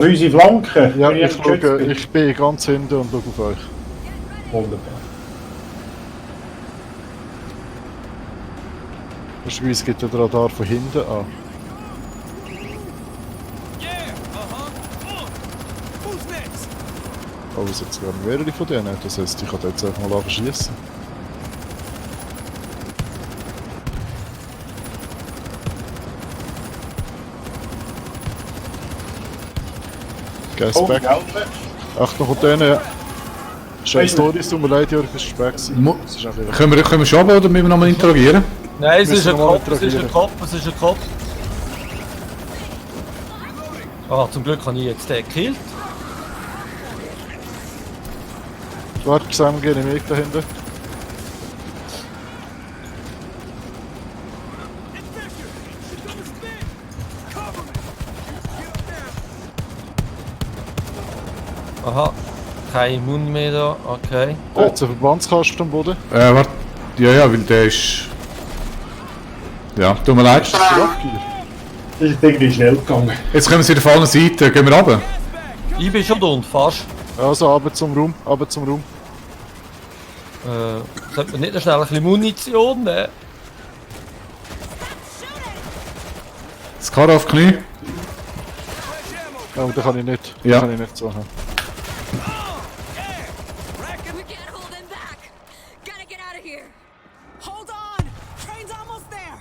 Unsere Flanken. Ja, wenn ich bin ganz hinten und schaue auf euch. Wunderbar. Beispielsweise gibt der Radar von hinten an. Aber es sind sogar mehrere von denen, das heisst, ich kann jetzt einfach mal schießen. Gas Oh, back. gelbe. Achtung von denen, ja. Scheiß Story, es tut mir leid, Jörg, es war spät gewesen. Es ist einfach... Können wir schon oder müssen wir nochmal interagieren? Nein, es ist Müssen ein wir mal Kopf, es ist ein interagieren. Kopf, es ist ein Kopf. Ah, zum Glück habe ich jetzt den gekillt. Warte, zusammen gehen im Weg dahinter. Aha, kein Mund mehr da, okay. Da hat es einen Verbandskasten am Boden. Warte. Ja, weil der ist... Ja, tut mir leid. Ist das der Abgear? Das ist irgendwie schnell gegangen. Jetzt kommen sie auf der falschen Seite, gehen wir runter. Ich bin schon unten, fast. Also, runter zum Raum, runter zum Raum. Sollte man nicht noch schnell ein bisschen Munition nehmen? Das Karre auf Knie. Ja, aber da kann ich nicht. Ja. Da kann ich nicht so haben. We can't hold him back. Gotta get out of here. Hold on! Train's almost there!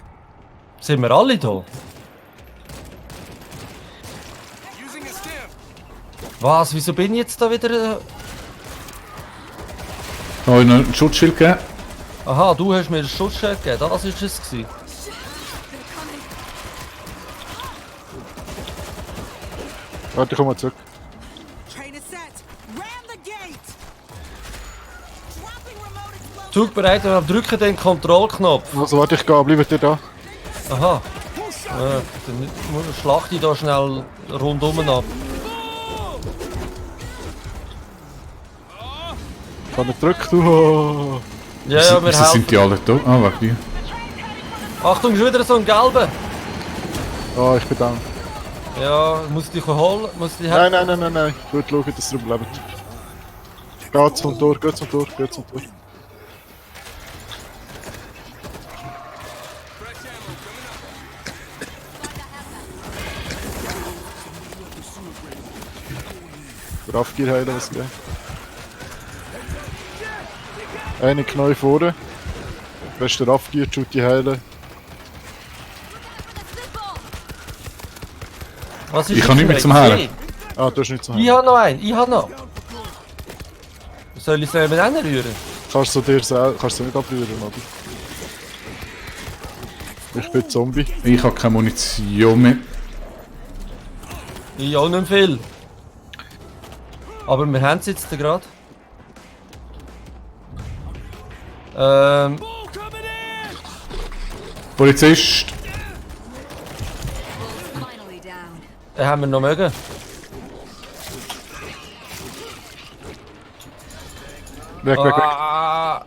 Sind wir alle da? Was? Wieso bin ich jetzt da wieder... Da habe ich noch ein Schutzschild gegeben. Aha, du hast mir ein Schutzschild gegeben, das war es gewesen. They're coming. Warte, ich komme mal zurück. Train is set! Ram the gate! Dropping remote explosive! Zug bereit, und drücke den Kontrollknopf. Also, warte, ich gehe, bleibt ihr da. Aha. Dann schlachte ich da schnell rundum ab. Ich habe gedrückt. Oh. Ja, ja, wir Wieso sind helfen. die alle da? Ah, warte. Die. Achtung, schon wieder so ein gelber. Ah, ich bin down. Ja, muss dich holen, muss dich Nein, nein, nein, nein, nein. Gut schauen, dass ihr überlebt. Geht zum Tor, geht zum Tor, geht zum Tor. Raffgier heilen, was geht. Eine Knäu vorne. Beste Raffgier, Shooty heilen. Was ist Ich das kann nicht für mehr zum ein Heilen. Ziel? Ah, du hast nicht so Ich habe noch einen, ich habe noch. Soll ich es eben anrühren? Kannst du dir selber, kannst du nicht abrühren, oder? Ich bin Zombie. Ich habe keine Munition mehr. Ich auch nicht viel. Aber wir haben es jetzt gerade. Polizist. Finally down. Den haben wir noch mögen. Weg, weg, weg. Ah,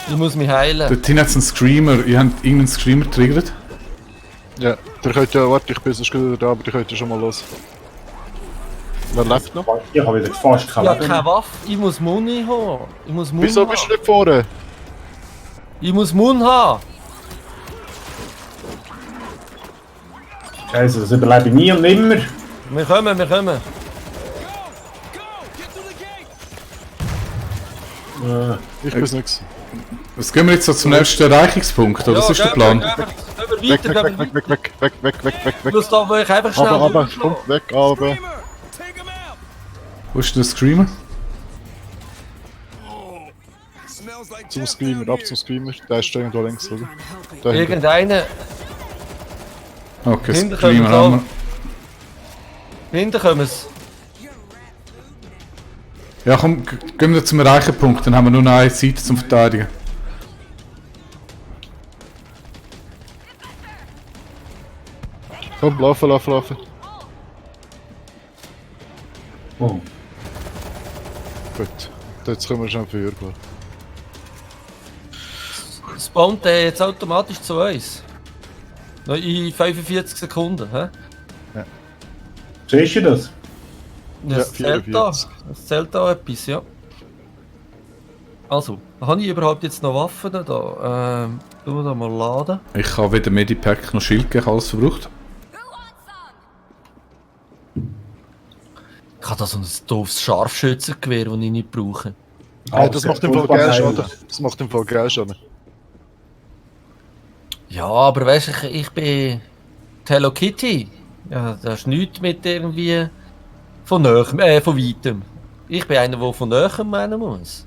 ich muss mich heilen. Dort hinten hat es einen Screamer. Ihr habt irgendeinen Screamer getriggert. Ja, der könnt ja, warte, ich bin sonst wieder da, aber der könnt ja schon mal los. Wer lebt noch? Ich habe wieder fast keine Ja, Leben. keine Waffe. Ich muss Muni haben. Ich muss Muni Wieso haben. bist du nicht vorne? Ich muss Muni haben. Scheiße, das überlebe ich nie und nimmer. Wir kommen, wir kommen. Ich bin's nicht. Was gehen wir jetzt so zum nächsten Erreichungspunkt? Oder was ist der Plan? Gehen wir Weg, weiter, weg, gehen weg, wir weg, weg, weg, weg, weg, weg, weg, Ich weg. muss da wirklich einfach schnell Aber, durchschlagen. komm, weg, aber. Wo ist der Screamer? Zum Screamer, ab zum Screamer. Der ist irgendwo links, oder? Da hinten. Irgendeiner Okay, Hinten Screamer kommen haben wir. hinten kommen es. Ja, komm, gehen wir zum Erreichen-Punkt, dann haben wir nur noch eine Seite zum Verteidigen. Komm, laufen, laufen, laufen. Oh. Gut. Jetzt können wir schon für Jürgen. Spawnt der jetzt automatisch zu uns? Noch in 45 Sekunden, hä? Siehst du das? Das zählt da. 44. Das zählt da etwas, ja. Also, habe ich überhaupt jetzt noch Waffen da? Tun wir da mal laden. Ich habe weder Medipack noch Schild gegen alles verbraucht. Who wants some? Ich habe da so ein doofes Scharfschützengewehr, das ich nicht brauche. Hey, das macht im Fall geil Schaden. Das macht im Fall geil Schaden. Ja, aber weißt du, ich bin die Hello Kitty. Ja, das ist nichts mit irgendwie von weitem. Ich bin einer, der von näherem meinen muss.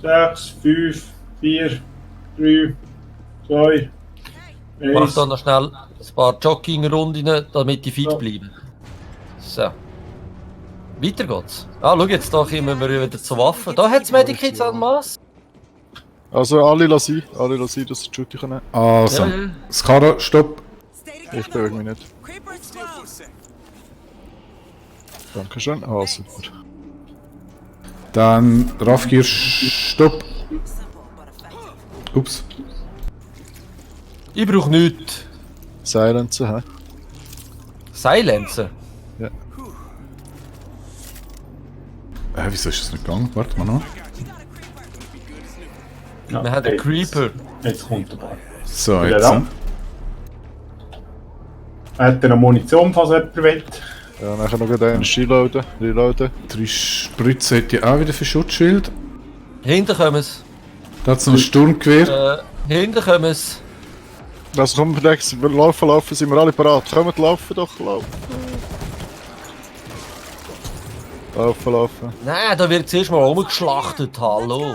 6, 5, 4, 3, 2, Ich mache 1. da noch schnell ein paar Jogging-Runden, damit ich fit Ja. bleibe. So. Weiter geht's. Ah, schau jetzt, da kommen wir wieder zu Waffen. Da hat es Medikits an Mass. Also alle lassen sein, dass sie die Shooting können. Also, Ja, ja. Skara, stopp. Stay Ich together. bewege mich nicht. Creeper's close. Dankeschön. Ah, super. Dann Rafgir, stopp. Simple but effective. Ups. Ich brauche nichts. Silencer, hä? Silenzen. Wieso ist das nicht gegangen? Warte mal noch. Ja, Wir haben einen jetzt- Creeper. Jetzt kommt er. So, Wieder jetzt. da. Hat er noch Munition, falls jemand will? Ja, nachher noch einen reloaden. 3 Spritzen hätte ich auch wieder für Schutzschild. Hinten kommen sie. Da hat es noch ein Sturmgewehr. Hinten kommen sie. Also komm, Rex, wir laufen, sind wir alle parat. Kommt, laufen doch, laufen. Laufen. Nein, da wird zuerst mal umgeschlachtet. Hallo.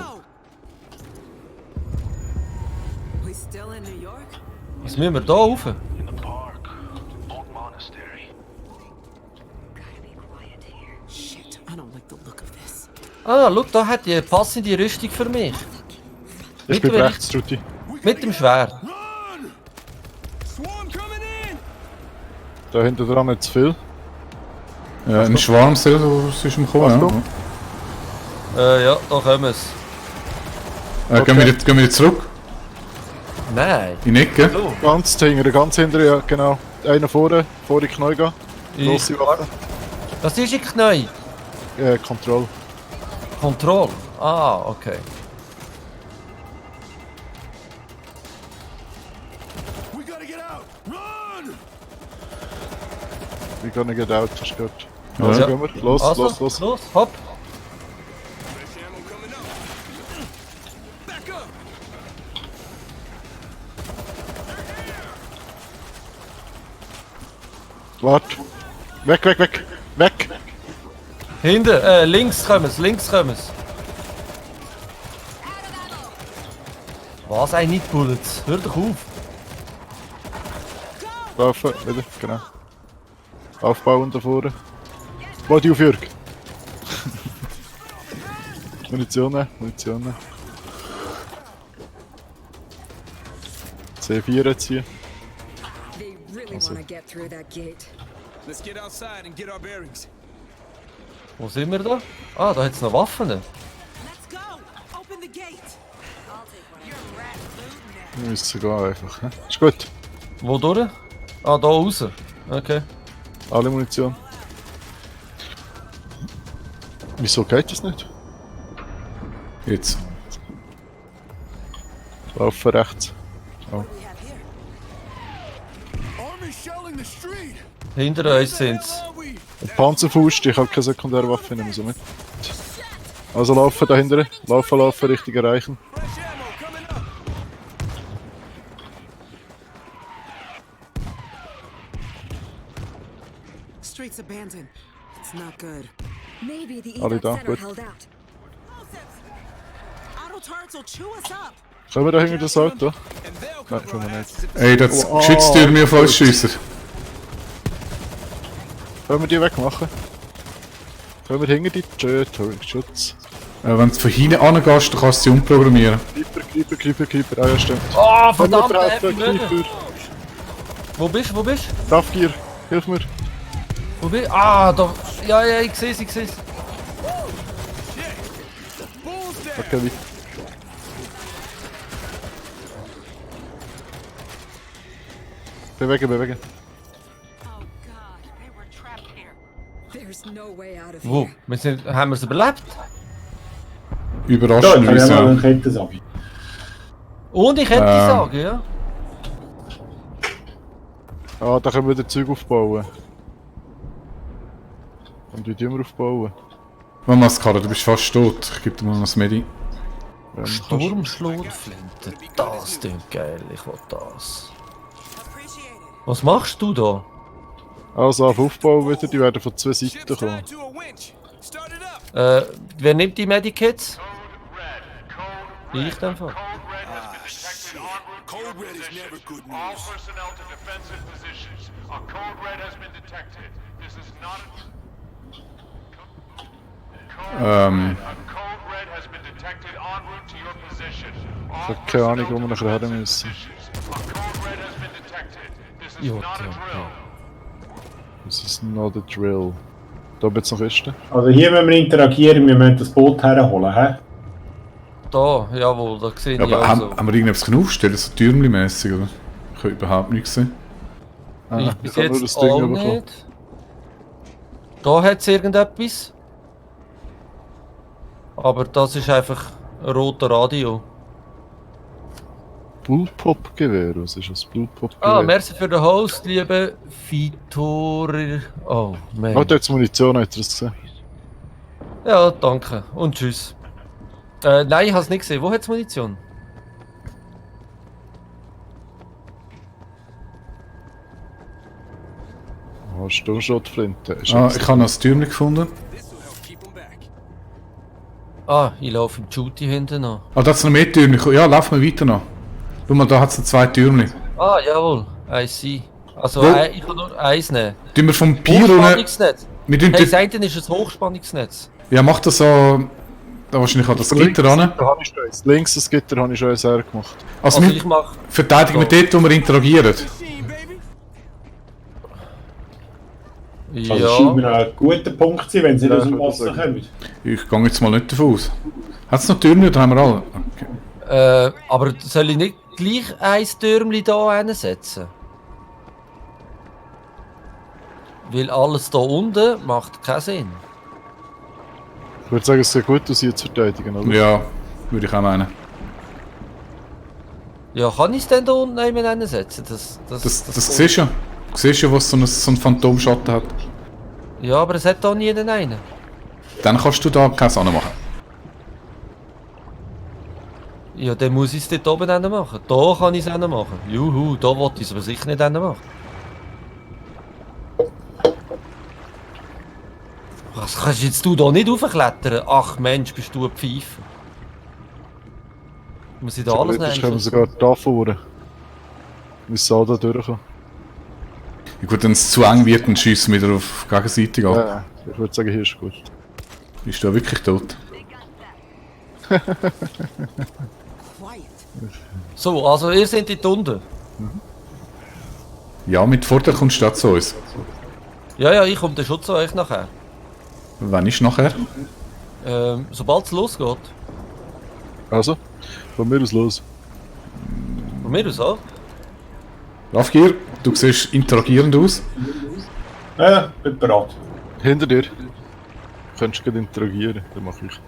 We still in New York? Was müssen wir da rauf? In the park. Old monastery. Gotta be quiet here. Shit, I don't like the look of this. Ah, schau, da hat die passende Rüstung für mich. Ich bin Mittlerweile- rechts, Ruti. Mit dem Schwert. Da hinten dran nicht zu viel. Ja, ein Schwarm selber ist im Kommen. Achtung. Ja, da kommen sie. Ja. Gehen wir jetzt zurück Nein. in die Ecke. Ganz hinten, ja, genau. Einer vorne, vor die Knie gehen. Grosse Waffe. Was ist ich neu? Control. Kontroll. Ah, okay. We gonna get out, hast du gehört. Ja. Also gehen wir. Los, Also, los. hopp. Warte. Weg. Hinten, links kommen sie, links kommen sie. Was, nicht Bullets? Hör doch auf. Laufen, wieder, genau. Aufbauen da vorne. Body auf Jürg. Munition. C4 jetzt hier. They really want to get through that gate. Let's get outside and get our bearings. Wo sind wir da? Ah, da hat es noch Waffen. Let's go! Open the gate! Wir müssen gehen einfach. He? Ist gut. Wo durch? Ah, da raus. Okay. Alle Munition. Wieso geht das nicht? Jetzt. Laufen rechts. Hinter uns sind sie. Und Panzerfaust, ich habe keine Sekundärwaffe, nehmen so mit. Also laufen dahinter. Laufen, richtig erreichen. Street's abandoned. It's not good. Maybe the Alle evac da, center gut. held out. Auto turrets will chew us up! Können wir da hinter das Auto? And they'll Nein, cover können our wir nicht. asses if Ey, das Oh, Geschütztür mir falsch schiessen. Können wir die wegmachen? Können wir hinter die Schutz? Wenn du von hinten angehst, dann kannst du sie umprogrammieren. Creeper. Ah ja, stimmt. Ah, verdammt, Können wir der hat mich treffen, nicht. Creeper. Wo bist du? Raffgier, hilf mir. Wo bist du? Ah, da. Ja, ich seh's. Okay, wie? Bewegen, bewegen. Oh God, they were trapped here. There's no way out of Wo? here. Haben wir es überlebt? Da, jetzt habe ich Überraschenderweise, mal ja. eine Kettensage. Und ich hätte sagen, ja. Ah, da können wir wieder Zeug aufbauen. Und wie tun wir aufbauen? Mascara, du bist fast tot. Ich gebe dir mal noch ein Medi. Ja, Sturmschlotflinte. Das klingt geil, ich will das. Appreciate it. Was machst du da? also auf Aufbau wieder, die werden von 2 Seiten Ship's kommen. tied to a winch. Start it up. Wer nimmt die Medikits? Code red. Ich dann von. Code red has been detected en route to Code your red is position. never good All news. personnel to defensive positions. A code red has been detected. This is not a... A code red has been detected en route to your position. All Ich hab keine Ahnung, wo wir personnel nachher to hin defensive müssen. positions. A code red has been detected. This is Ja, not a ja, drill. Das ist not a drill. Da wird es noch Kisten. Also hier müssen wir interagieren, wir müssen das Boot herholen, hä? Da, jawohl, da sehe Ja, ich aber also. haben wir irgendetwas aufstellen, so Türmli-mässig, oder? Ich habe überhaupt nichts gesehen. Ich bis hab nur jetzt das Ding auch bekommen. nicht. Da hat es irgendetwas. Aber das ist einfach ein roter Radio. Bullpop-Gewehr, was ist das? Bullpop-Gewehr? Ah, merci für den Host, liebe Vitorer. Oh, man. Oh, da hat's Munition, habt ihr das gesehen? Ja, danke. Und tschüss. Nein, ich habe es nicht gesehen. Wo hat es Munition? Oh, Sturmschrotflinte. Ist Ah, jetzt- ich habe noch das Türmli gefunden. This will help keep them back. Ah, ich laufe im Shooty hinten an. Ah, da hat es noch mehr Türmli. Ja, lauf mal weiter noch. Schau mal, da hat es noch 2 Türmli. Ah, jawohl. I see. Also, Wo? ich kann nur eins nehmen. Tun wir vom Pier runter... Hochspannungsnetz. Wir tun Hey, dort- das eine ist ein Hochspannungsnetz. Ja, mach das so... Da wahrscheinlich an das Gitter ran. Da habe ich schon eins. Links das Gitter habe ich schon eins hergemacht. Also, Also, wir ich mache... verteidigen wir dort, wo wir interagieren. Machine, baby. Also das scheint Ja. mir ein guter Punkt zu sein, wenn sie Ja, aus dem ich würde Wasser sagen. kommen. Ich gehe jetzt mal nicht davon aus. Hat es noch Türmli oder haben wir alle? Okay. Aber soll ich nicht gleich ein Türmli da hinsetzen? Weil alles da unten macht keinen Sinn. Ich würde sagen, es sieht gut aus, hier zu verteidigen, oder? Ja, würde ich auch meinen. Ja, kann ich es denn da unten nehmen hinsetzen? Das Das siehst du ja. Du siehst ja, was so ein Phantomschatten hat. Ja, aber es hat da nie einen. Dann kannst du da keins anmachen. Ja, dann muss ich es dort oben hin machen. Da kann ich es hin machen. Juhu, da wollte ich es aber sicher nicht hin machen. Was kannst jetzt du da nicht raufklettern? Ach Mensch, bist du ein Pfeife. Muss ich da alles Jetzt können wir nehmen? sogar da vorne. Wir müssen auch da durchkommen. Ja gut, wenn es zu eng wird, dann schiessen wir wieder auf gegenseitig ab. Ja, ich würde sagen, hier ist gut. Bist du wirklich tot? Quiet. So, also ihr seid dort unten. Ja, mit Vorteil kommst du da zu uns. Ja, ich komme dann schon zu euch nachher. Wann ist nachher? Sobald es losgeht. Also, von mir aus los. Von mir aus auch. Rafgir, du siehst interagierend aus. Ja, bin bereit. Hinter dir. Du könntest gerade interagieren, dann mache ich.